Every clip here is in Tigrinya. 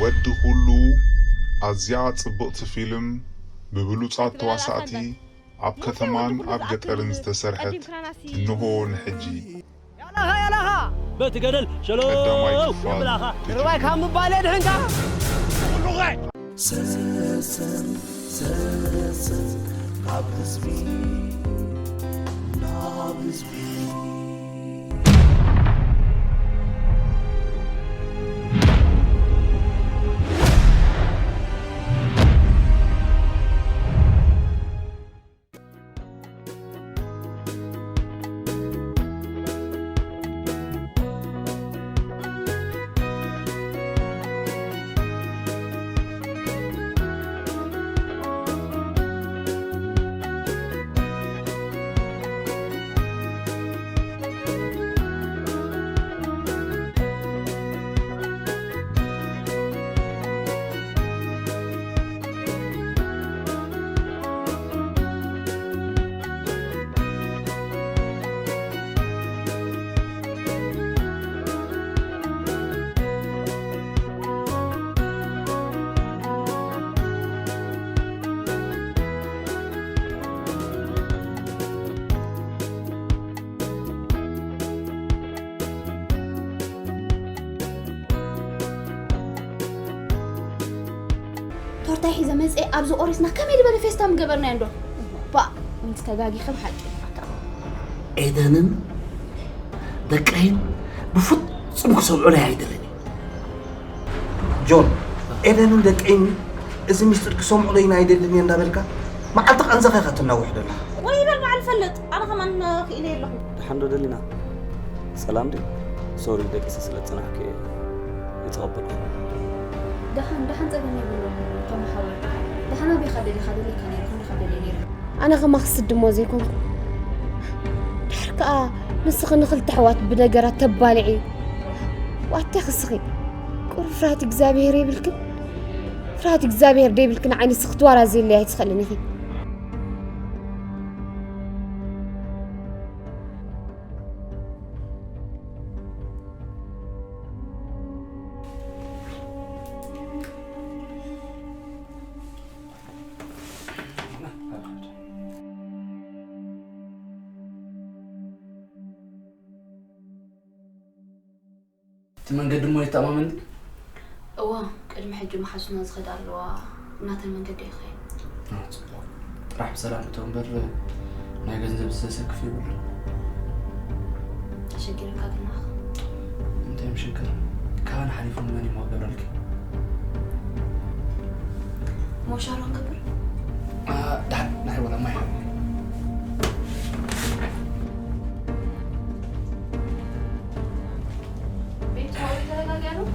ወዲ ኩሉ፣ ኣዝያ ጽብቕቲ ፊልም ብብሉጻት ተዋሳእቲ ኣብ ከተማን ኣብ ገጠርን ዝተሰርሐት እንሆ ንሕጂ። ያላኻ ያላኻ በቲ ገደል ሸለው ቀዳማይ ክፋል የብላኻ። ተጀመረ። ርዋይ ካብ ምባል የድሕንካ። ሰሰን ሰሰን ካብ ህዝቢ ናብ ህዝቢ። ቶርታይ ሒዘ መፅአ ኣብዚ ቆሪስና ከመይ ዝበለ ፌስታ ምገበርናዮ እንዶ። ባ ምንስ ተጋጊኸ ብሓቂ። ኤደንን ደቀይን ብፍጹም ክሰምዑለይ ኣይደልን። ጆን፣ ኤደንን ደቀይን እዚ ሚስጥር ክሰምዑለይ ኣይደልን እየ እንዳበልካ መዓልቲ ቀንዘኻ ኢኻ ትናውሕ ዘለኻ። ወይ በል በዓል ፈልጥ ኣነ ከማን ክኢለ ኣለኹ። ደሓን ዶ ደሊና? ሰላም ድዩ? ሶሪ ደቂሰ ስለ ዝጸናሕኩ እየ። ይተቐበልኩ። ደሓን ደሓን ጸገም የብሉን። ተመሓወር። ደሓን ኣበይ ኢኻ ደሊኻ ደሊካ ነይርካ እንዲኻ ደልየ ነይረ። ኣነ ከማኺ ስዲ እሞ ዘይኮንኩ። ድሕር ከኣ ንስኺ ንኽልተ ኣሕዋት ብነገራት ተባልዒ። ዋቴ ክስኺ። ቁሩብ ፍርሃት እግዚኣብሄር የብልክን? ፍርሃት እግዚኣብሄር ደይብልክን ዓይኒ ስኽትዋራ ዘየለይ ኣይትኽእልን ኢኺ። እቲ መንገዲ እሞ የተኣማመን ድዩ? እዋ ቅድሚ ሕጂ መሓዙትና ዝኸዳ ኣለዋ ናተን መንገዲ ይኸይድ። ኣዎ፣ ጽቡቕ። ጥራሕ ብሰላም እቶ እምበር ናይ ገንዘብ ዘሰክፍ የብሉን። ተሸጊርካ ግን ንዓኻ። እንታይ ምሽግር? ካባና ሓሊፉ ንመን እሞ ክገብረልኪ? ሞሻሮ ክብር ዳሓን ናይ ወላ ማይ ሃብ። ቤት ተረጋጊያ ነው።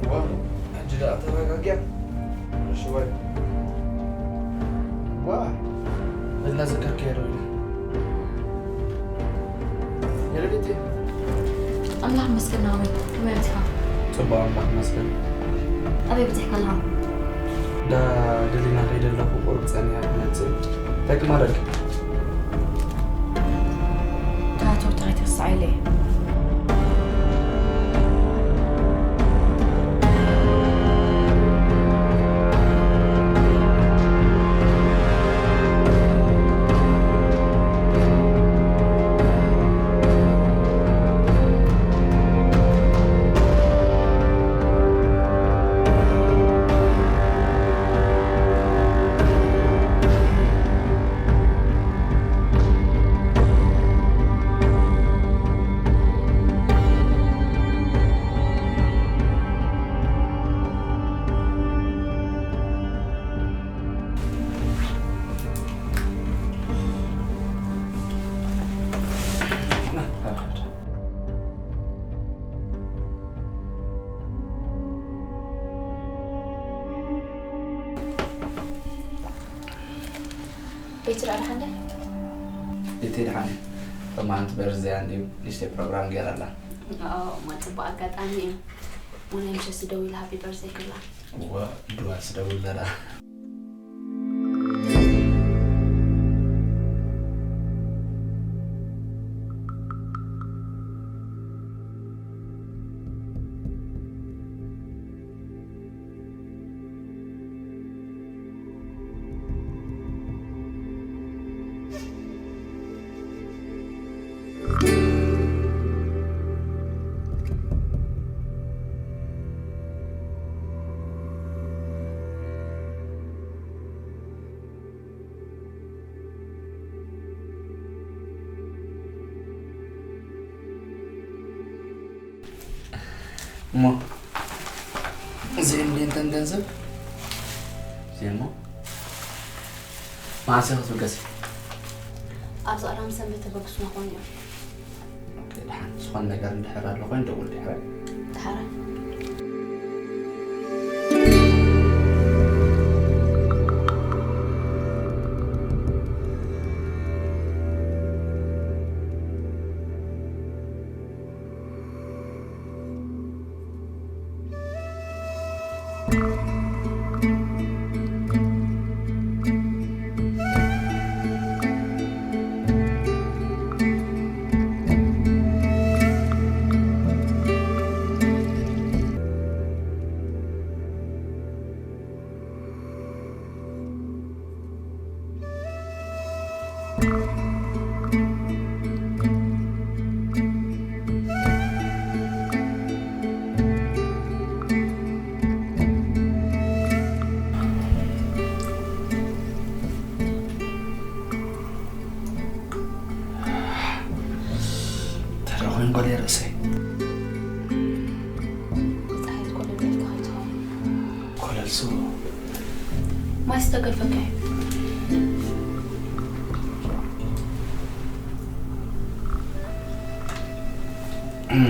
ዋ፣ ሕጂ ደኣ ተረጋጊያ። እሺ ወይ። ዋ፣ በልና ዘከርክያ ዶ ኢለ። የለቤቴ። ኣምላኽ መስገን ናሆመይ፣ ከመይ ኣምሲኻ? ጽቡቕ ኣምላኽ መስገን። ኣበይ በጺሕካ ኣለኻ? ዳ ደሊና ከይደ ኣለኹ፣ ቁሩብ ጸኒሓ ክመጽእ። እንታይ ክማረልኪ? ታቶ ተኸይተ ክሳዕ ኢለ እየ። ቤቲ ደኣ ደሓን ድያ? ቤቲ ደሓን እያ። ሎማዓንቲ በርዝደያ እንድዩ፣ ንእሽተይ ፕሮግራም ገይራ ኣላ። ኣዎ፣ እሞ ጽቡቕ ኣጋጣሚ እዩ። እሞ ናይ ምሸት ደዊላ ሃፒ በርዝደይ ክብላ። እወ፣ ድዋልስ ደውል ደኣ። እሞ እዚኦም ድንተን ገንዘብ እዚኦም እሞ መዓስ ኢኻ ክትብገስ? ኣብዚ ቀዳም ሰንበት ተበግሱና ኮይኑ እዮም። ኦኬ፣ ደሓን። ዝኾነ ነገር እንድሕር ኣሎ ኮይኑ ደውል ድሕረ። ደሓረ። ተረኹን ጎዴ ርእሰይ። ፀሓይ ትኮለል ኢልካ ከይትኸውን። ኮለል ስሙ። ማይ ስተገፈካ እዩ።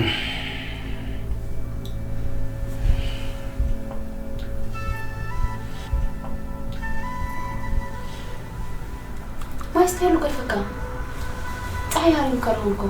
ማይ ስታይ ኢሉ ገፈካ። ፀሓይ ሃሪምካ ኣለኹ እኮ።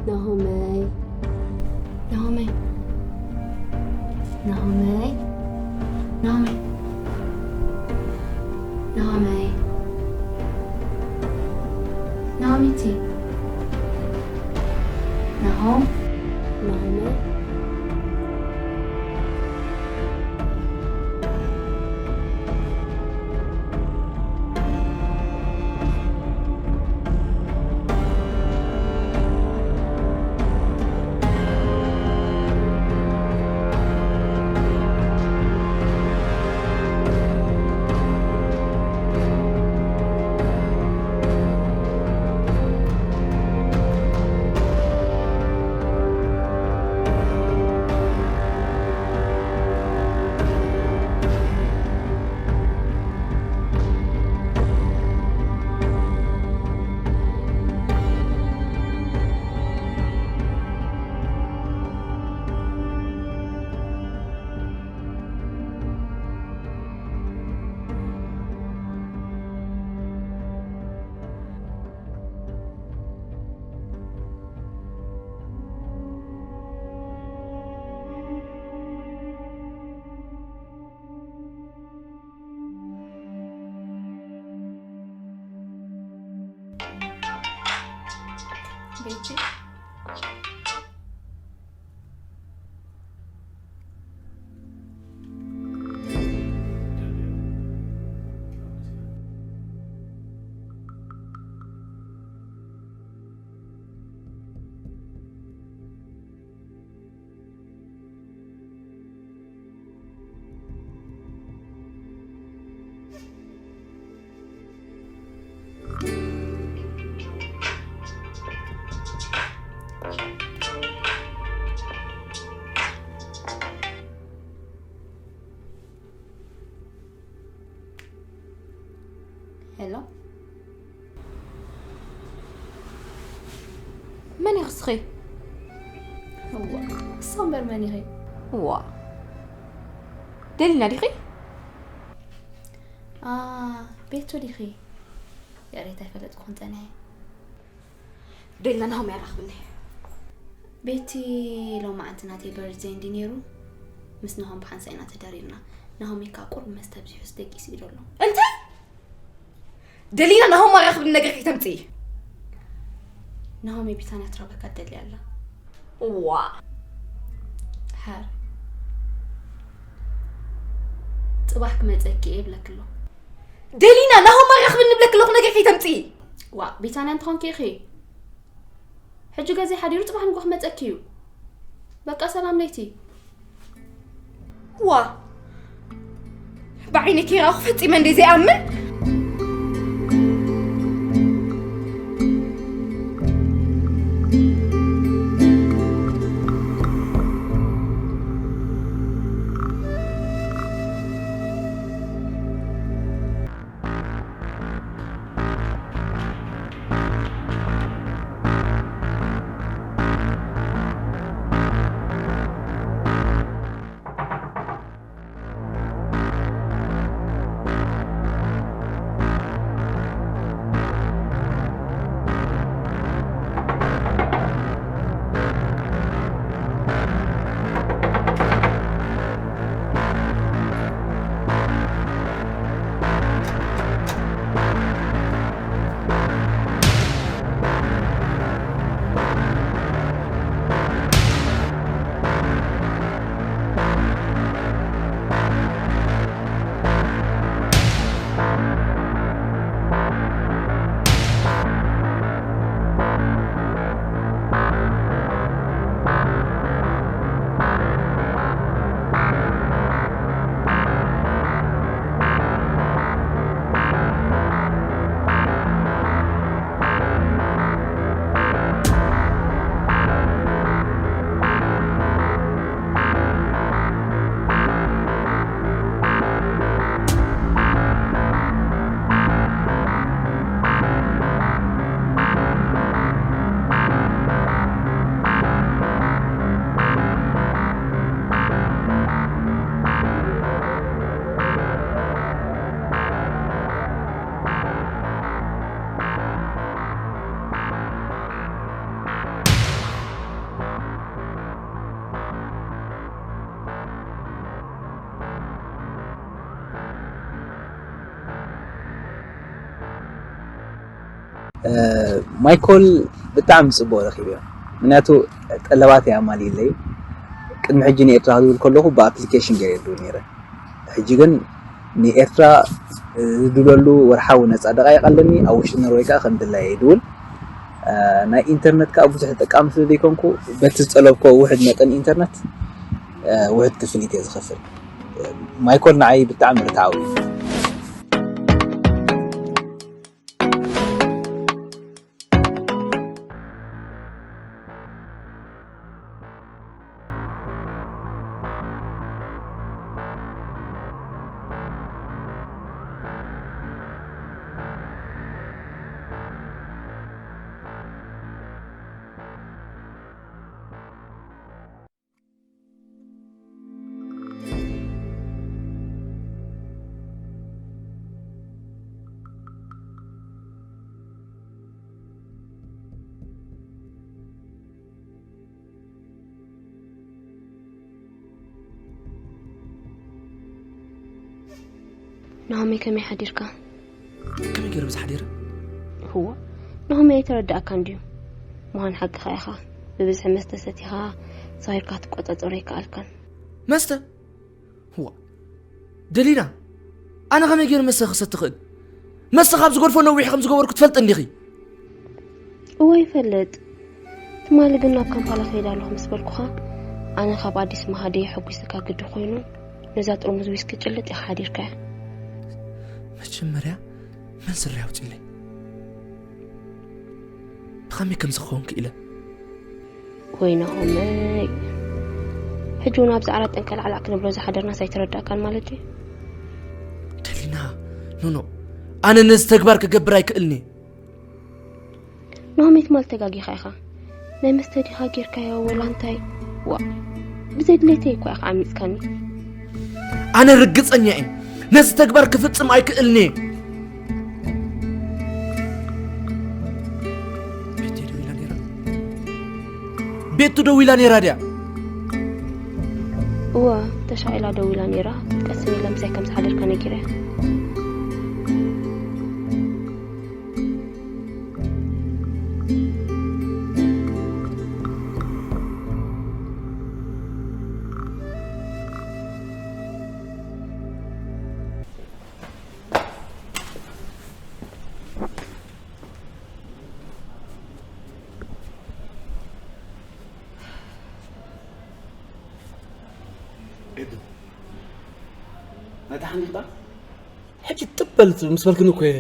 ናሆመይ። ናሆመይ። ናሆመይ። ናሆመይ። ናሆመይ። ናሆሚቲ። ናሆም። ናሆመይ። ቤቲ። ሄሎ፣ መን ኢኺ እስኺ? እዋ፣ እሳ እምበር መን ኢኺ? እዋ፣ ደሊና ዲኺ? ኣ፣ ቤቱ ዲኺ? ይቕሬታ፣ ኣይፈለጥኩን ጸኒሐ። ደሊና ናሆም የራኽብኒ። ቤቲ፣ ሎማዓንቲ ናተይ በርዝደይ እንዲ ነይሩ፣ ምስ ናሆም ብሓንሳእ ኢና ተዳሪርና። ናሆም እካ ቁሩብ መስተ ኣብዚሑስ ደቂሱ እዩ ዘሎ። እንታይ? ደሊና፣ ናሆም ኣራኽብኒ ነገር ከይተምጽኢ። ናሆም፣ የቢታንያ ትረኽበካ ትደሊ ኣላ። ዋ። ሓር። ጽባሕ ክመጸኪ እየ ይብለኪ ኣሎ። ደሊና፣ ናሆም ኣራኽብኒ ንብለኪ ኣለኹ፣ ነገር ከይተምጽኢ። ዋ፣ ቢታንያ እንተኾንኪ ኢኺ። ሕጂ ገዜ ሓዲሩ ጽባሕ ንግሆ ክመጸኪ እዩ። በቃ ሰላም ለይቲ። ዋ፣ ብዓይኒ ከይረኣኹ ፈጺመ እንደ ዘይኣምን። ማይኮል ብጣዕሚ ጽቡቕ ረኺበዮ። ምክንያቱ ጠለባት እየ ኣማሊእለይ። ቅድሚ ሕጂ ንኤርትራ ክድውል ከለኹ ብኣፕሊኬሽን ገይረ ድውል ነይረ። ሕጂ ግን ንኤርትራ ዝድውለሉ ወርሓዊ ነጻ ደቓይቕ ኣለኒ። ኣብ ውሽጢ ኖርወይ ከኣ ከም ድላየ ይድውል። ናይ ኢንተርነት ከኣ ብዙሕ ተጠቃሚ ስለ ዘይኮንኩ በቲ ዝጠለብኮ ውሕድ መጠን ኢንተርነት ውሕድ ክፍሊት እየ ዝኸፍል። ማይኮል ንዓይ ብጣዕሚ ርትዓዊ እዩ። ናሆመይ ከመይ ሓዲርካ? ከመይ ገይረ ብዝሓዲረ? እዋ ናሆመይ ኣይተረዳእካን ድዩ? ምዃን ሓቅኻ ኢኻ። ብብዝሒ መስተ ሰቲኻ ሰኺርካ ክትቆጻጸሮ ኣይከኣልካን። መስተ? እዋ ደሊና፣ ኣነ ከመይ ገይረ መስተ ክሰቲ ክእል? መስተ ካብ ዝገድፎ ነዊሕ ከም ዝገበርኩ ትፈልጢ እንዲኺ። እወ ይፈልጥ። ትማሊ ግን ናብ ካምፓላ ከይድ ኣለኹ ምስ በልኩኻ፣ ኣነ ካብ ኣዲስ ማሃደይ ሓጒስካ ግዲ ኮይኑ፣ ነዛ ጥርሙዝ ዊስኪ ጭልጥ ኢኻ ሓዲርካያ። መጀመርያ መን ስረ ኣውፅለይ? ብኸመይ ከም ዝኸውን ክኢለ? ወይ ናሆመይ፣ ሕጂ እውን ኣብዚ ዓራት ጠንቀላዕላዕ ክንብሎ ዝሓደርናስ ኣይተረዳእካን ማለት ድዩ? ደሊና፣ ኖኖ፣ ኣነ ነዚ ተግባር ክገብር ኣይክእልን እየ። ናሆመይ ትማል ተጋጊኻ ኢኻ። ናይ መስተ ዲኻ ጌርካዮ ወላ እንታይ? ዋ፣ ብዘይ ድሌተይ እኳ ኢኻ ዓሚጽካኒ። ኣነ ርግጸኛ እየ፣ ነዚ ተግባር ክፍጽም ኣይክእልን እየ። ቤተይ ደው ኢላ ነይራ። ቤቱ ደዊላ ነይራ ድያ? እዋ፣ ተሻዒላ ደዊላ ነይራ። ቀስ ኢላ ምሳይ ከም ዝሓደርካ ነጊረያ። ኤዱ፣ ናይ ደሓን ዲኻ? ሕጂ ጥበል ምስ በልክኒ እኮ እየ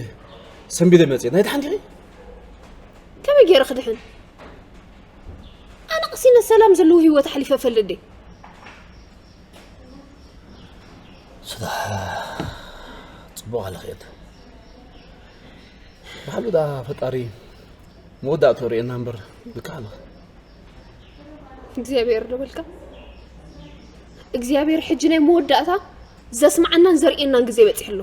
ሰንቢደ መፅየ። ናይ ደሓን ዲኺ? ከመይ ገይረ ክድሕን? ኣነ ቀሲነ ሰላም ዘለዎ ህይወት ኣሕሊፈ ፈልጥ ድየ? ስራሕ ጽቡቕ ኣለኺ ኤዱ። ባዕሉ ደኣ ፈጣሪ መወዳእትኡ ርእየና እምበር ልክዕ ኣለኺ። እግዚኣብሔር ዶ በልካ? እግዚኣብሔር ሕጂ ናይ መወዳእታ ዘስምዓናን ዘርእየናን ግዜ በጺሑ ኣሎ።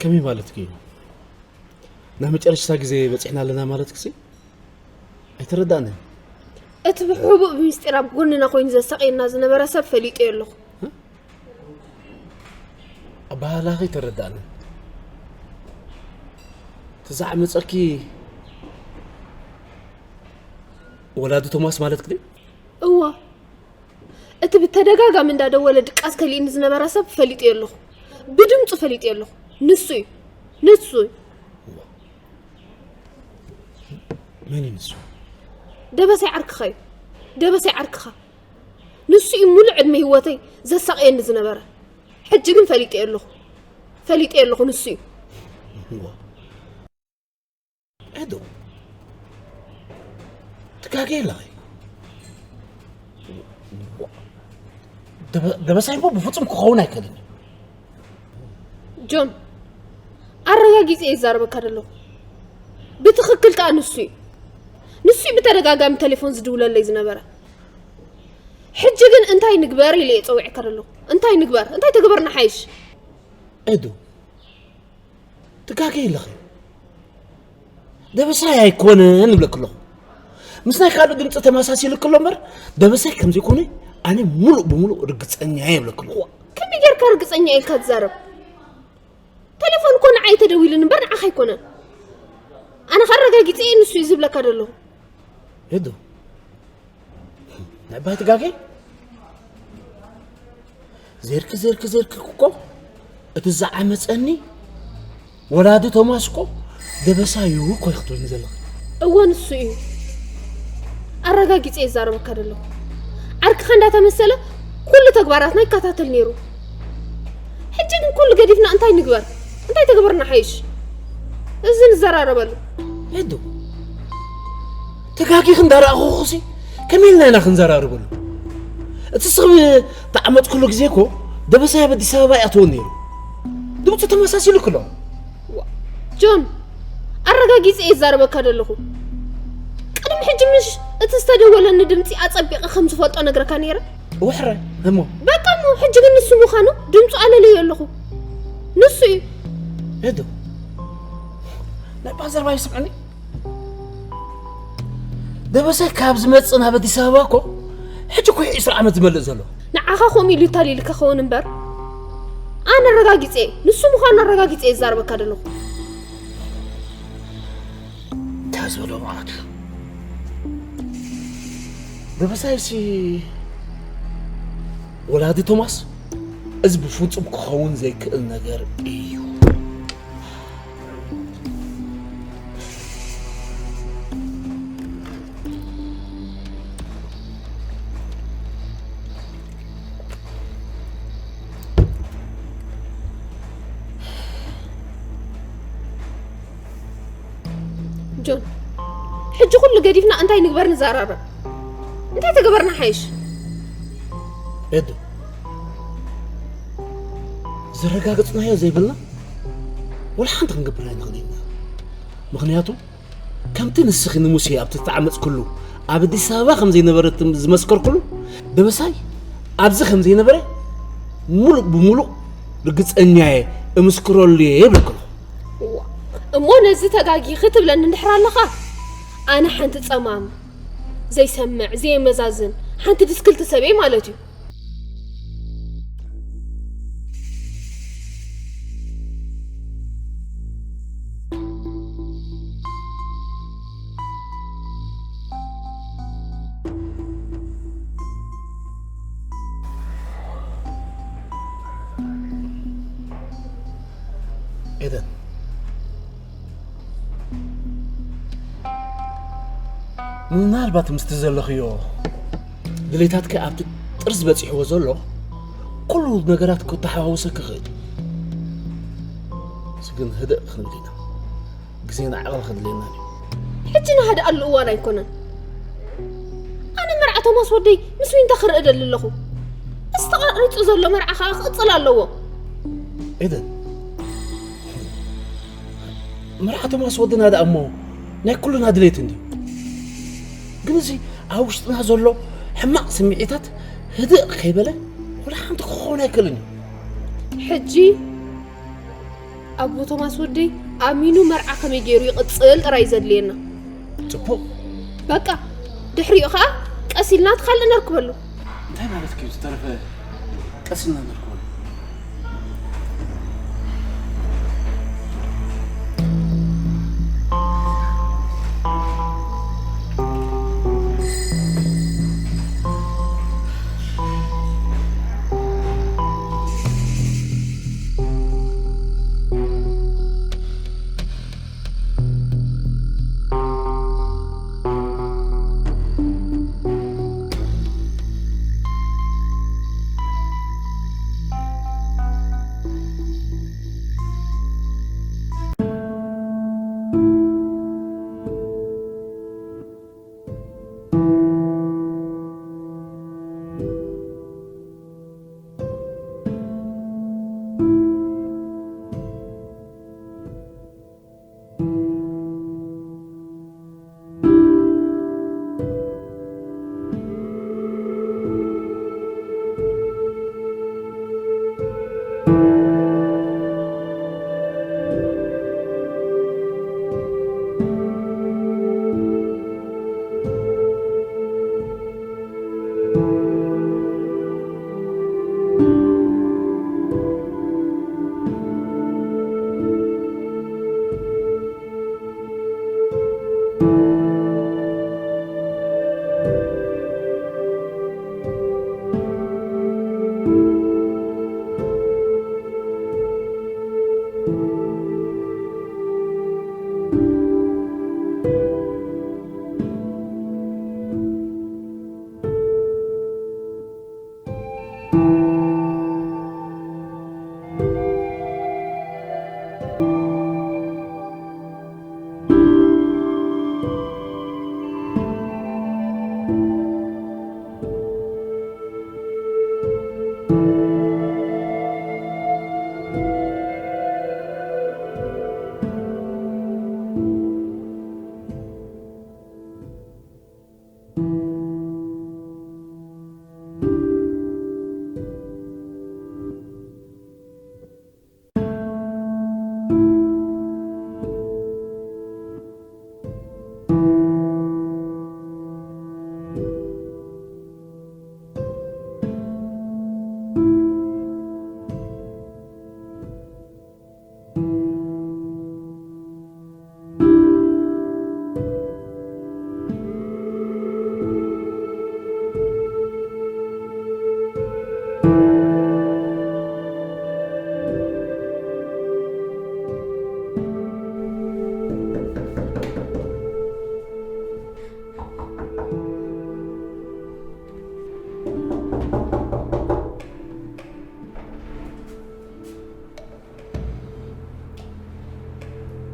ከመይ ማለትኪ እዩ? ናይ መጨረሽታ ግዜ በጺሕና ኣለና ማለትኪሲ? ኣይተረዳእንን። እቲ ብሕቡእ ብምስጢር ኣብ ጎንና ኮይኑ ዘሳቕየና ዝነበረ ሰብ ፈሊጠዮ ኣለኹ። ኣባህላኺ ኣይተረዳእንን። እቲ ዝዓመጸኪ ወላዲ ቶማስ ማለትኪ ድዩ? እዋ፣ እቲ ብተደጋጋሚ እንዳደወለ ድቃስ ከሊእኒ ዝነበረ ሰብ ፈሊጠዮ ኣለኹ። ብድምፁ ፈሊጠዮ ኣለኹ። ንሱ እዩ። ንሱ እዩ። መን እዩ ንሱ? ደበሳይ ዓርክኻ እዩ። ደበሳይ ዓርክኻ። ንሱ እዩ ሙሉእ ዕድመ ህይወተይ ዘሳቕየኒ ዝነበረ። ሕጂ ግን ፈሊጠዮ ኣለኹ። ፈሊጠዮ ኣለኹ፣ ንሱ እዩ። ኤዱ፣ ትጋገ ኣለኺ። ደበ- ደበሳይ እኮ ብፍጹም ክኸውን ኣይክእልን እዩ። ጆን፣ ኣረጋጊጸ እየ ዝዛረበካ ዘለኹ። ብትኽክል ከኣ ንሱ እዩ። ንሱ እዩ ብተደጋጋሚ ቴሌፎን ዝድውለለይ ዝነበረ። ሕጂ ግን እንታይ ንግበር ኢለ እየ ጸዊዐካ ዘለኹ። እንታይ ንግበር? እንታይ ተገበርና ሓይሽ? ኤዱ፣ ትጋገ ኣለኺ። ደበሳይ ኣይኮነን እብለኪ ኣለኹ። ምስ ናይ ካልእ ድምፂ ተመሳሲልኪ ኣሎ እምበር ደበሳይ ከም ዘይኮነ ኣነ ሙሉእ ብሙሉእ ርግፀኛ እየ እብለኪ ኣለኹ። ከመይ ጌርካ ርግፀኛ ኢልካ ትዛረብ? ቴሌፎን እኮ ንዓይ ተደዊሉኒ እምበር ንዓኻ ኣይኮነን። ኣነ ከረጋጊፀ እየ ንሱ እዩ ዝብለካ ዘለኹ። ኤዱ፣ ንዕባይ ትጋገ። ዜርኪ ዜርኪ ዜርኪ እኮ እቲ ዝዓመፀኒ ወላዲ ቶማስ እኮ ደበሳዩ እኮ ኢኺ ትብልኒ ዘለኺ። እወ ንሱ እዩ። ኣረጋጊፀ እየ ዝዛረበካ ዘለኹ። ዓርክኻ እንዳተመሰለ ኩሉ ተግባራትና ይከታተል ነይሩ። ሕጂ ግን ኩሉ ገዲፍና እንታይ ንግበር? እንታይ ተግበርና ሓይሽ? እዚ ንዘራረበሉ። ኤዱ፣ ተጋጊኺ እንዳረኣኹኹሲ ከመይ ኢልና ኢና ክንዘራርበሉ? እቲ ስኽቢ ተዓመጥኩሉ ግዜ እኮ ደበሳይ ኣብ ኣዲስ ኣበባ ይኣትወን ነይሩ። ድምፁ ተመሳሲሉ ክሎ። ጆን፣ ኣረጋጊፀ እየ ዝዛረበካ ዘለኹ። ቅድሚ ሕጂ ምሽ እቲ ዝተደወለኒ ድምፂ ኣፀቢቐ ከም ዝፈልጦ ነግረካ ነይረ። ውሕረ እሞ በቃ እሞ ሕጂ ግን ንሱ ምዃኑ ድምፁ ኣለለዮ ኣለኹ። ንሱ እዩ። ኤዱ፣ ናይ ባዘር ባይ ስምዕኒ። ደበሳይ ካብ ዝመፅእ ናብ ኣዲስ ኣበባ እኮ ሕጂ እኮ እዩ ዕስራ ዓመት ዝመልእ ዘሎ። ንዓኻ ከምኡ ኢሉ ይታልልካ ክኸውን እምበር ኣነ ኣረጋጊፀ እየ። ንሱ ምዃኑ ኣረጋጊፀ እየ ዝዛረበካ ዘለኹ። እንታይ ዝበሎ ማለት እዩ? ደበሳይሲ ወላዲ ቶማስ፣ እዚ ብፍጹም ክኸውን ዘይክእል ነገር እዩ። ጆን፣ ሕጂ ኩሉ ገዲፍና እንታይ ንግበር ንዘራረብ። እንታይ ተገበርና ሓይሽ? ኤዱ፣ ዘረጋገጽናዮ ዘይብልና ወላ ሓንቲ ክንገብር ኣይንኽእልን ኢና። ምኽንያቱ ከምቲ ንስኺ ንሙሴ ኣብቲ ዝተዓመጽኩሉ ኣብ ኣዲስ ኣበባ ከም ዘይነበረ ዝመስከርኩሉ፣ ደበሳይ ኣብዚ ከም ዘይነበረ ሙሉእ ብሙሉእ ርግጸኛ እየ፣ እምስክረሉ እየ ይብለኩ ኣለኹ። እዋ፣ እሞ ነዚ ተጋጊኺ ትብለኒ እንድሕር ኣለኻ፣ ኣነ ሓንቲ ጸማም ዘይሰምዕ፣ ዘየመዛዝን፣ ሓንቲ ድስክልቲ ሰበይ ማለት እዩ። ኤደን፣ ምናልባት ምስቲ ዘለኽዮ ድሌታትኪ ኣብቲ ጥርዚ በጺሕዎ ዘሎ ኩሉ ነገራት ክተሓዋወሰኪ ይኽእል። እዚ ግን ህድእ ክንብል ኢና። ግዜን ዓቕሊ ከድልየና እዩ። ሕጂ ንሃድኣሉ እዋን ኣይኮነን። ኣነ መርዓ ቶማስ ወደይ ምስ ዊንታ ክርኢ ደሊ ኣለኹ። እዚ ተቐሪጹ ዘሎ መርዓ ከኣ ክቕጽል ኣለዎ። ኤደን፣ መርዓ ቶማስ ወድና ደኣ እሞ ናይ ኩልና ድሌት እንድዩ። ግን እዚ ኣብ ውሽጥና ዘሎ ሕማቕ ስምዒታት ህድእ ከይበለ ወላ ሓንቲ ክኸውን ኣይክእልን እዩ። ሕጂ ኣቦ ቶማስ ወደይ ኣሚኑ መርዓ ከመይ ገይሩ ይቕጽል ጥራይ ዘድልየና። ጽቡቕ። በቃ፣ ድሕሪኡ ኸኣ ቀስ ኢልና እቲ ካልእ ነርክበሉ። እንታይ ማለት እዩ? ዝተረፈ ቀስ ኢልና ነርክበሉ።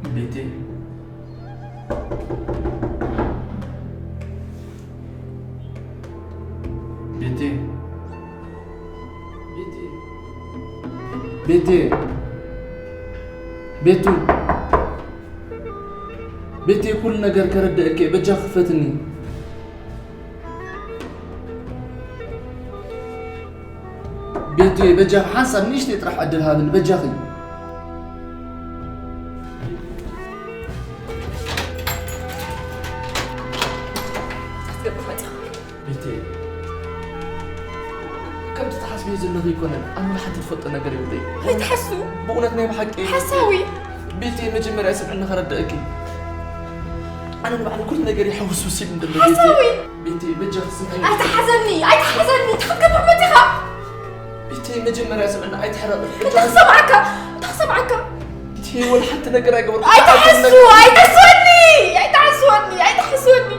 ቤቴ፣ ቤቴ፣ ቤቴ፣ ቤቴ፣ ቤቱ፣ ቤቴ፣ ኩሉ ነገር ከረድአኪ እየ። በጃ ክፈትኒ። ቤቱየ፣ በጃኺ ሓንሳብ ንእሽተይ ጥራሕ ዕድል ሃብኒ፣ በጃኺ። ከምቲ ትሓስብዮ ዘለኺ ኣይኮነን። ኣነ ወላ ሓንቲ ዝፈልጦ ነገር የብለይ። ኣይትሓሱ። ብእውነት ናይ ብሓቂ ሓሳዊ። ቤቲ፣ መጀመርያ ስምዕኒ ከረድአኪ። ኣነ ንባዕሊ ኩሉ ነገር ይሕውስውስ ኢሉ እንደሎ ቤቲ። ሓሳዊ። ቤቲ፣ በጃኺ ስምዕኒ። ኣይትሓዘኒ፣ ኣይትሓዘኒ። እንታይ ክትገብር መፂኻ? ቤቲ፣ መጀመርያ ስምዕኒ፣ ኣይትሕረቂ። እንታይ ክሰምዓካ? እንታይ ክሰምዓካ? ቤቲ፣ ወላ ሓንቲ ነገር ኣይገበርኩ። ኣይትሓሱ፣ ኣይትሓስወኒ፣ ኣይትሓስወኒ፣ ኣይትሓስወኒ።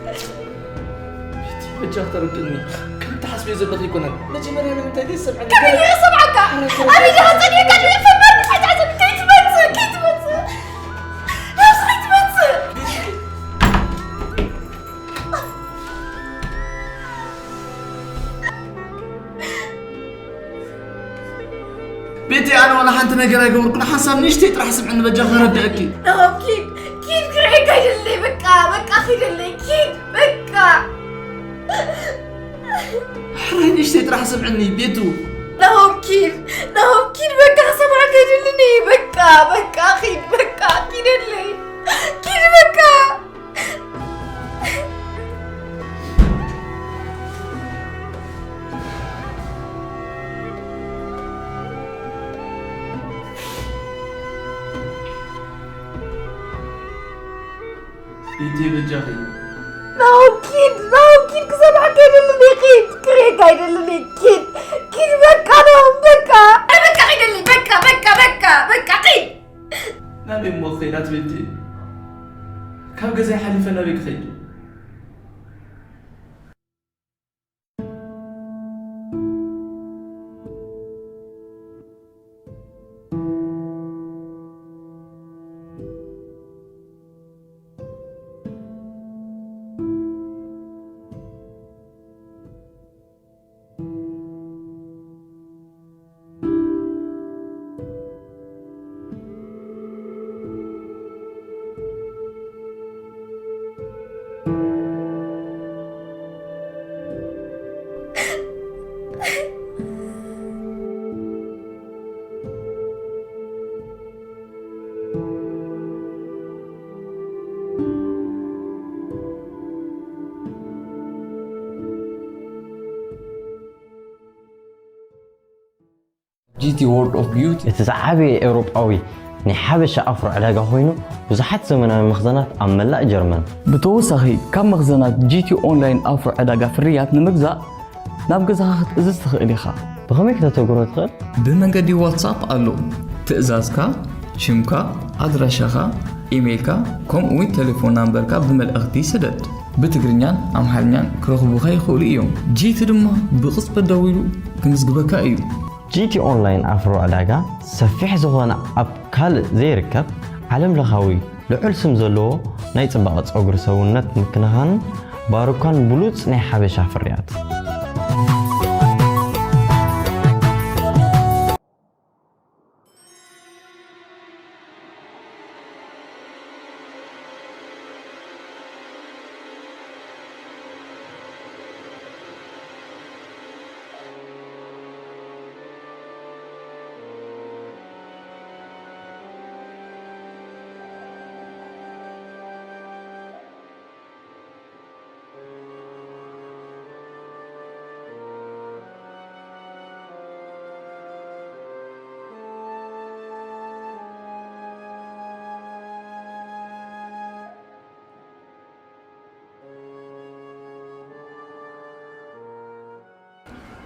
ቤቲ፣ በጃኺ ተረድእኒ። ከም ትሓስብዮ ዘለኺ ኣይኮነን። መጀመርያ ንምንታይ ዘይትሰምዕኒ? ከመይ ገይረ ሰምዓካ? ኣበይ ዲኻ ጸኒሕካ? ፈመር፣ ኣይትሓስወኒ። ከይትመጽእ፣ ከይትመጽእ። ናብዚ ከይትመጽእ። ቤቲ፣ ኣነ ዋላ ሓንቲ ነገር ኣይገበርኩን። ሓንሳብ ንእሽተይ ጥራሕ ስምዕኒ በጃ ከረድአኪ። ናሆም ኪድ፣ ኪድ ክርእየካ ኣይደለይ። በቃ፣ በቃ ኪደለይ። ኪድ፣ በቃ። ሕራይ ንእሽተይ ጥራሕ ስምዕኒ ቤቱ። ናሆም ኪድ፣ ናሆም ኪድ፣ በቃ ክሰምዓካ ኣይደልን እየ። በቃ፣ በቃ ኪድ፣ በቃ ኪደለይ። ኪድ በቃ። ቤቲ በጃኺ። ናሆም ኪድ፣ ናሆም ኪድ፣ ክሰምዓካ ኣይደልን እየ። ኪድ፣ ክርእየካ ኣይደልን እየ። ኪድ፣ ኪድ በቃ ናሆም በቃ። ኣይ በቃ ኪደለይ። በቃ፣ በቃ፣ በቃ፣ በቃ ኪድ። ናበይ እሞ ክኸይድ ኣቲ ቤቲ? ካብ ገዛይ ሓሊፈ ናበይ ክኸይድ? ጂቲ ወርልድ ኦፍ ቢዩቲ እቲ ዝዓበየ ኤውሮጳዊ ናይ ሓበሻ ኣፍሮ ዕዳጋ ኮይኑ፣ ብዙሓት ዘመናዊ መኽዘናት ኣብ መላእ ጀርመን። ብተወሳኺ፣ ካብ መኽዘናት ጂቲ ኦንላይን ኣፍሮ ዕዳጋ ፍርያት ንምግዛእ ናብ ገዛኻ ክትእዝዝ ትኽእል ኢኻ። ብኸመይ ክተተግብሮ ትኽእል? ብመንገዲ ዋትሳፕ ኣሎ። ትእዛዝካ፣ ሽምካ፣ ኣድራሻኻ፣ ኢሜይልካ፣ ከምኡ'ውን ቴሌፎን ናምበርካ ብመልእኽቲ ስደድ። ብትግርኛን ኣምሓርኛን ክረኽቡኻ ይኽእሉ እዮም። ጂቲ ድማ ብቕጽበት ደዊሉ ክምዝግበካ እዩ። ጂቲ ኦንላይን ኣፍሮ ዕዳጋ ሰፊሕ ዝኾነ ኣብ ካልእ ዘይርከብ ዓለም ለኻዊ ልዑል ስም ዘለዎ ናይ ጽባቐ ጸጉሪ ሰውነት ምክንኻንን ባሩካን ብሉጽ ናይ ሓበሻ ፍርያት።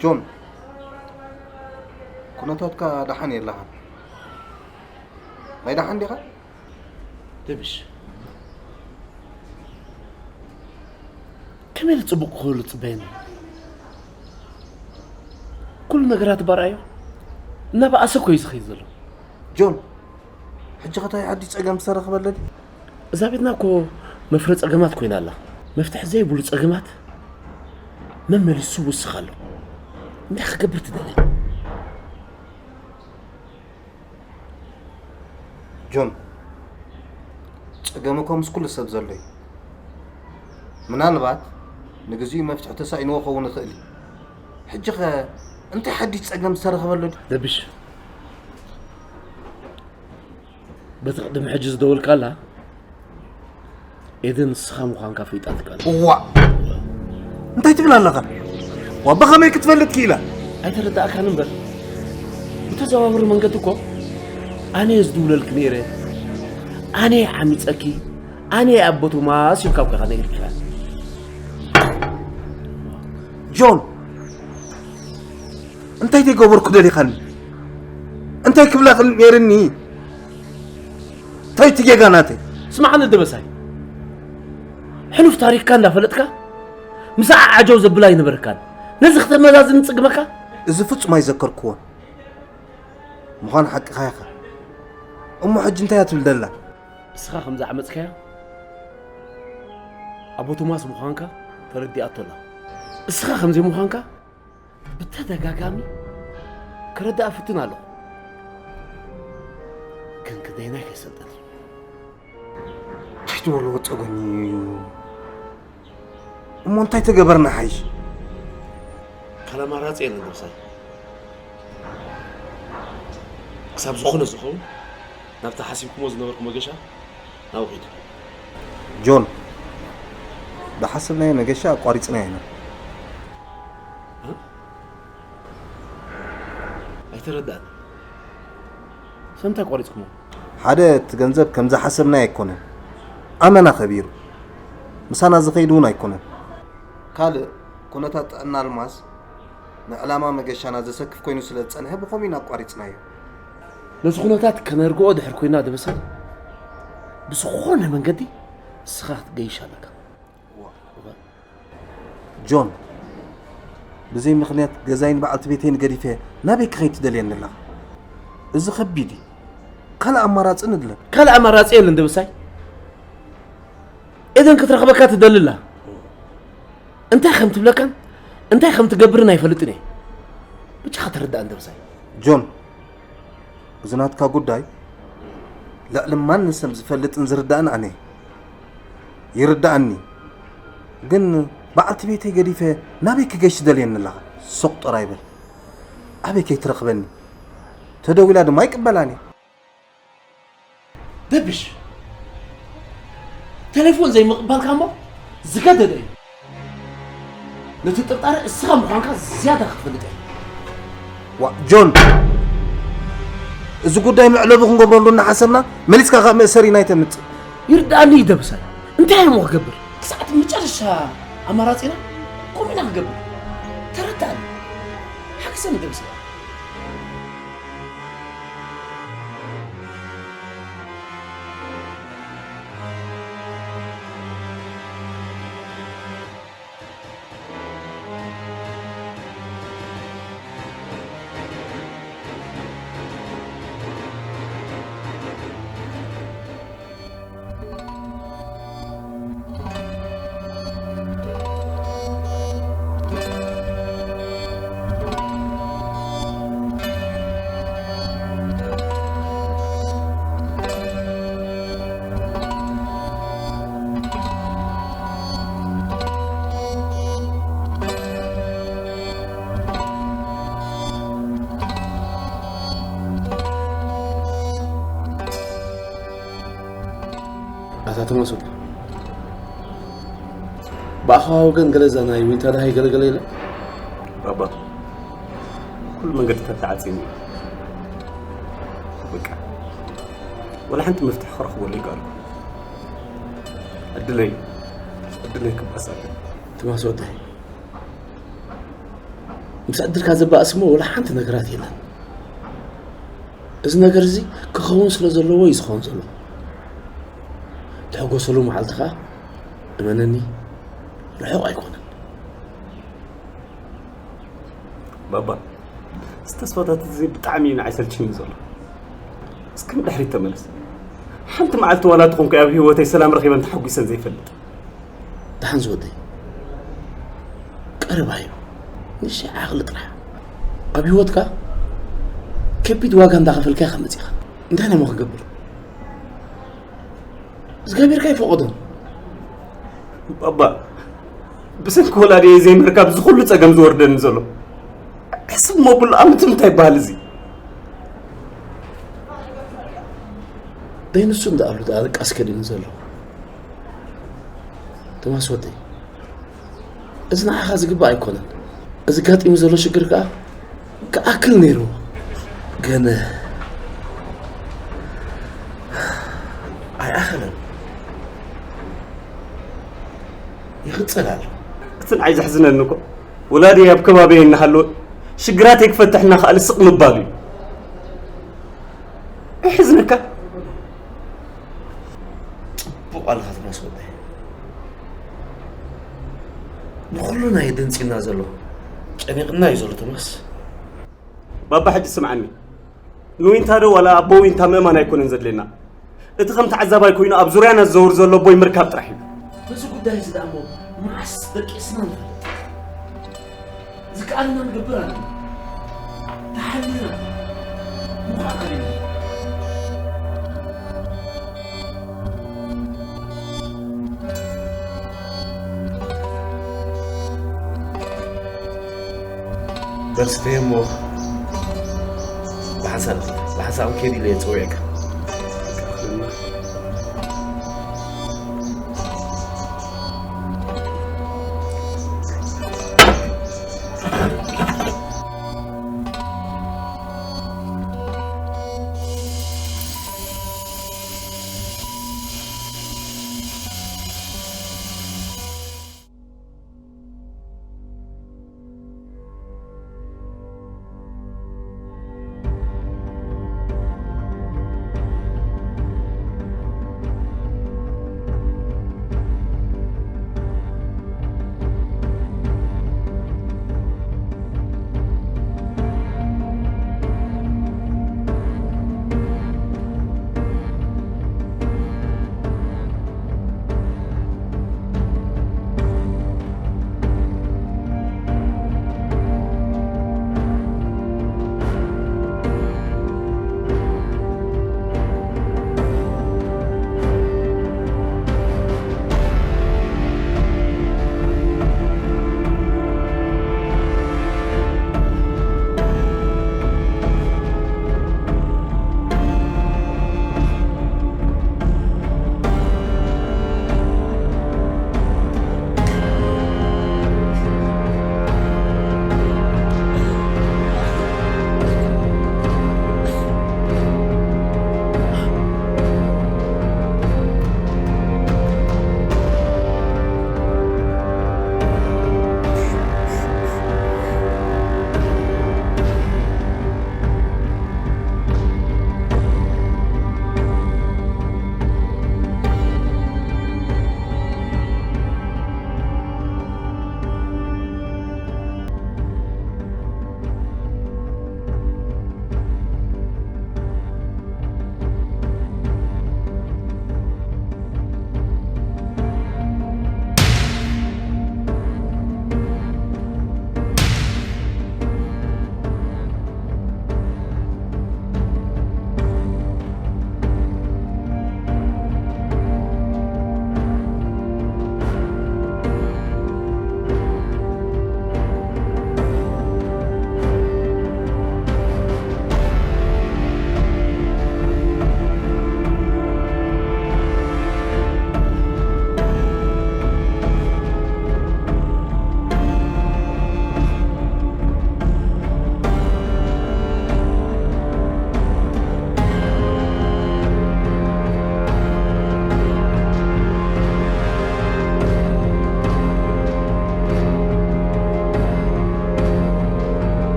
ጆን፣ ኩነታትካ ደሓን የለኻን። ናይ ደሓን ዲኻ? ደብሽ፣ ከመይ ኢለ ጽቡቕ ክህሉ ትጽበየኒ? ኩሉ ነገራት ባርኣዮ እናበኣሰ እኮ እዩ ዝኸይድ ዘሎ። ጆን፣ ሕጂ ኸ እንታይ ሓድሽ ጸገም ዝተረኽበለ ድዩ? እዛ ቤትና እኮ መፍረ ጸገማት ኮይና ኣላ። መፍትሒ ዘይብሉ ጸገማት መመሊሱ ይውስኽ ኣሎ። እንታይ ክገብር ትደሊ? ጆን፣ ጸገም እኮ ምስ ኩሉ ሰብ ዘሎ እዩ። ምናልባት ንግዚኡ መፍትሒ ተሳኢንዎ ክኸውን ይኽእል እዩ። ሕጂ ኸ እንታይ ሓድሽ ጸገም ዝተረኽበሉ ድዩ? ደብሽ፣ በቲ ቅድሚ ሕጂ ዝደወልካላ ኤደን ንስኻ ምዃንካ ፈሊጣትካ ኣላ። እዋ! እንታይ ትብል ኣለኻ? ዋ፣ ብኸመይ ክትፈልጥ ክኢላ? ኣይተረዳእካን እምበር፣ ብተዘዋውሪ መንገዲ እኮ ኣነ እየ ዝድውለልኪ ነይረ። ኣነ እየ ዓሚፀኪ፣ ኣነ እየ ኣቦ ቶማስ ኢልካ እኮ ኢኻ ነጊርካ። ጆን፣ እንታይ ተይገበርኩ ደሊኻኒ? እንታይ ክብላ ክል ነይርኒ? እንታይ እቲ ጌጋ ናተይ? ስማዕኒ ደበሳይ፣ ሕሉፍ ታሪኽካ እንዳፈለጥካ ምስኣ ዓጀው ዘብል ኣይነበረካን። ነዚ ክተመዛዝን ጽግመካ? እዚ ፍጹም ኣይዘከርክዎን። ምዃን ሓቅኻ ኢኻ። እሞ ሕጂ እንታይ እያ ትብል ደላ? እስኻ ከም ዝዓመጽካያ ኣቦ ቶማስ ምዃንካ ተረዲኣቶ ኣላ። እስኻ ከም ዘይምዃንካ ብተደጋጋሚ ክረዳእ እፍትን ኣለኹ። ግን ክንደየናይ ከይሰልጠን። እንታይ ትበልዎ ጸገም እዩ? እሞ እንታይ ተገበርና ሓይሽ? ካልእ ኣማራጺ የለን ደብሳይ። ክሳብ ዝኾነ ዝኸውን ናብቲ ሓሲብኩሞ ዝነበርኩ መገሻ ናብኡ ኺዱ። ጆን፣ ዝሓሰብናዮ መገሻ ኣቋሪጽናዮ ኢና። እ? ኣይተረዳእን። ስለምንታይ ኣቋሪጽኩሞ? ሓደ፣ እቲ ገንዘብ ከም ዝሓሰብናዮ ኣይኮነን። ኣመና ከቢሩ። ምሳና ዝኸይድ እውን ኣይኮነን። ካልእ፣ ኩነታት ጥዕና ኣልማዝ ንዕላማ መገሻና ዘሰክፍ ኮይኑ ስለ ዝጸንሐ ብኸምኡ ኢና ኣቋሪጽናዮ። ነዚ ኩነታት ከነርግኦ ድሕር ኮይና ደበሳይ፣ ብዝኾነ መንገዲ ንስኻ ክትገይሽ ኣለካ። ዋ፣ ዋ። ጆን፣ ብዘይ ምኽንያት ገዛይን በዓልቲ ቤተይን ገዲፈ ናበይ ክኸይድ ትደልየኒ ኣለኻ? እዚ ከቢድ እዩ። ካልእ ኣማራጺ ንድለ። ካልእ ኣማራጺ የለን ደበሳይ። ኤደን ክትረኽበካ ትደሊ ኣላ። እንታይ ከም ትብለካን እንታይ ከም ትገብርን ኣይፈልጥን እየ። ብቻ ከተረዳእን ደበሳይ። ጆን፣ እዚ ናትካ ጉዳይ ልዕሊ ማንም ሰብ ዝፈልጥን ዝርዳእን ኣነ እየ። ይርዳእኒ። ግን በዓልቲ ቤተይ ገዲፈ ናበይ ክገሽ ትደልየኒ ኣለኻ? ሱቕ ጥራይ በል። ኣበይ ከይትረኽበኒ? ተደዊላ ድማ ኣይቅበላን እየ። ደብሽ፣ ቴሌፎን ዘይምቕባልካ እሞ ዝገደደ እዩ። ነቲ ጥርጣረ እስኻ ምዃንካ ዝያዳ ክትፈልጥ እየ። ዋ፣ ጆን፣ እዚ ጉዳይ መዕለቢ ክንገብረሉ እናሓሰብና መሊስካ ካብ መእሰሪ ናይ ተምጽእ። ይርድኣኒ እዩ ደብሳይ። እንታይ እሞ ክገብር? ክሳዕ እቲ መጨረሻ ኣማራጺና ከምኡ ኢና ክገብር። ተረድኣኒ። ሓግዘኒ ደብሳይ። ኣታ ተመስገን፣ ብኣኻ ወገን ገለ እዛ ናይ ዊንታ ደሃይ ገለገለ የለን? ባባ፣ ኩሉ መንገድታት ተዓጺሙ እዩ። በቃ፣ ወላ ሓንቲ መፍትሒ ክረኽበሉ ይከኣልኩ። ዕድለይ፣ ዕድለይ ክባሳል። ትማስ ወደይ፣ ምስ ዕድልካ ዘባእስ እሞ ወላ ሓንቲ ነገራት የለን። እዚ ነገር እዚ ክኸውን ስለ ዘለዎ እዩ ዝኸውን ዘሎ። ተሕጎሰሉ መዓልቲ ኸኣ እመነኒ ርሑቕ ኣይኮነን። ባባ፣ እዚ ተስፋታት እዚ ብጣዕሚ እዩ ንዓይ ሰልችኒ ዘሎ። እስኪ ንድሕሪት ተመለስ። ሓንቲ መዓልቲ ዋላ ትኹን ኣብ ህይወተይ ሰላም ረኺበን ተሓጒሰን ዘይፈልጥ። ደሓን ዝወደይ፣ ቀረባ እዩ። ንእሽተይ ዓቕሊ ጥራሕ። ኣብ ህይወትካ ከቢድ ዋጋ እንዳኸፈልካ ኢኻ መጺኻ። እንታይ እሞ ክገብር? እግዚኣብሔር ከይፈቐዶ። ባባ፣ ብሰንኪ ወላዲየይ ዘይምርካብ እዚ ኩሉ ጸገም ዝወርደኒ ዘሎ። ሕስብ እሞ ብሎ፣ ኣብ ምንታይ ይበሃል እዚ? ደይ ንሱ እንዳ ኣሉ ደኣ ደቃስ ከዲኑ ዘሎ። ቶማስ ወደይ፣ እዚ ንዓኻ ዝግባእ ኣይኮነን። እዚ ጋጢሙ ዘሎ ሽግር ከኣ ክኣክል ነይሩ፣ ግን ኣይኣኸለን። ይቕጽል ኣሎ። እቲ ንዓይ ዘሕዝነኒ እኮ፣ ወላዲ ኣብ ከባቢ እናሃለወ ሽግራተይ ክፈትሕ እናኸኣለ ስቕ ምባሉ እዩ። ይሕዝነካ። ጽቡቕ ኣለኻ ቶማስ ወደይ። ንኹሉ ናይ ደንጺና ዘሎ፣ ጨኒቕና እዩ ዘሎ ቶማስ። ባባ፣ ሕጂ ስምዓኒ። ንዊንታ ዶ ዋላ ኣቦ ዊንታ ምእማን ኣይኮነን ዘድልየና። እቲ ከም ተዓዛባይ ኮይኑ ኣብ ዙርያና ዝዘውር ዘሎ ኣቦይ ምርካብ ጥራሕ እዩ። በዚ ጉዳይ እዚ ደኣ እሞ መዓስ ደቂስና ንፈልጥ? ዝከኣለና ንገብር ኣለና። ተሓሊና ምዃን ከሪና። በል ስተየ እሞ ብሓንሳብ፣ ብሓንሳብ ክኸይድ ኢለ እየ ጸዊዐካ።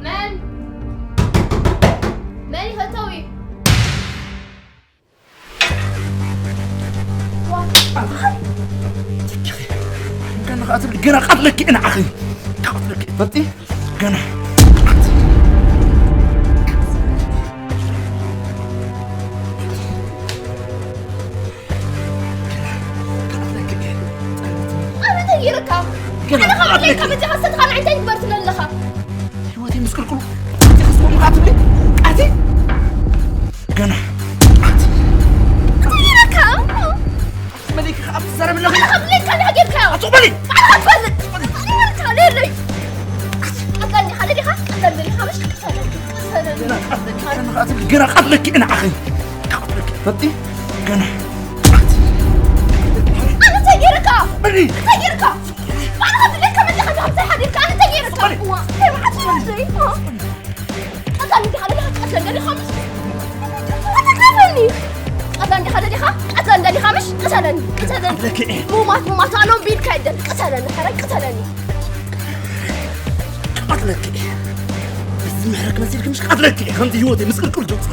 መን? መን ይኸተው እዩ? ገና ከኣ ትብሊ፣ ገና ቀትለኪ እየ ንዓኺ። ቀትለኪ እየ ትፈልጢ? ገና። ኣበይ ተጊርካ? ገና ሓደ ካብ ቀትለኪ። ኣበይ ተጊርካ? በጃኻ ሰትኻ ንዓይ እንታይ ትግበር ትብል ኣለኻ? ህይወተይ ምስቅልቅሉ። ኣቲ ክስኩም ከኣ ትብሊ? ኣቲ? ገና። ኣቲ? እንታይ ኢለካ? ኣቲ መለይካ ከኣ ተረብለኺ። ኣነ ካብ ለካ እንዲኻ ጌርካዮ። ኣጽቕ በሊ። ኣነ ካብ ትፈልጥ። ኣነ ካብ ለለይ። ኣዛ እንዲኻ ለዲኻ፣ ኣዛ እንዲኻ ምሽ? ሰለኒ፣ ሰለኒ። ገና ቀትለኪ፣ ገና ቀትለኪ፣ ገና። ኣነ እንታይ ጌርካ? በሊ። እንታይ ጌርካ? ኣነ ካብ ለካ መለኻ፣ ካብ እንታይ ሓዲርካ? ኣነ እንታይ ጌርካ? በሊ። እዋ፣ እንታይ መዓት ነው? ቀዛ እንዲኻ ደሊኻ ትቀትለኒ ደሊኻ ምሽ? ኣትግረፈኒ። ቀዛ እንዲኻ ደሊኻ፣ ቀዛ እንዲኻ ምሽ? ቅተለኒ፣ ቅተለኒ። ቀትለኪ። ሙማት፣ ሙማት፣ ኣሎም ቢልካ ይደል። ቅተለኒ፣ ሕራይ ቅተለኒ። ቀትለኪ። እዚ ምሕረክ መሲልክ ምሽ? ቀትለኪ። ከምዚ ህይወተይ ምስቅልቅል ጀምጸ።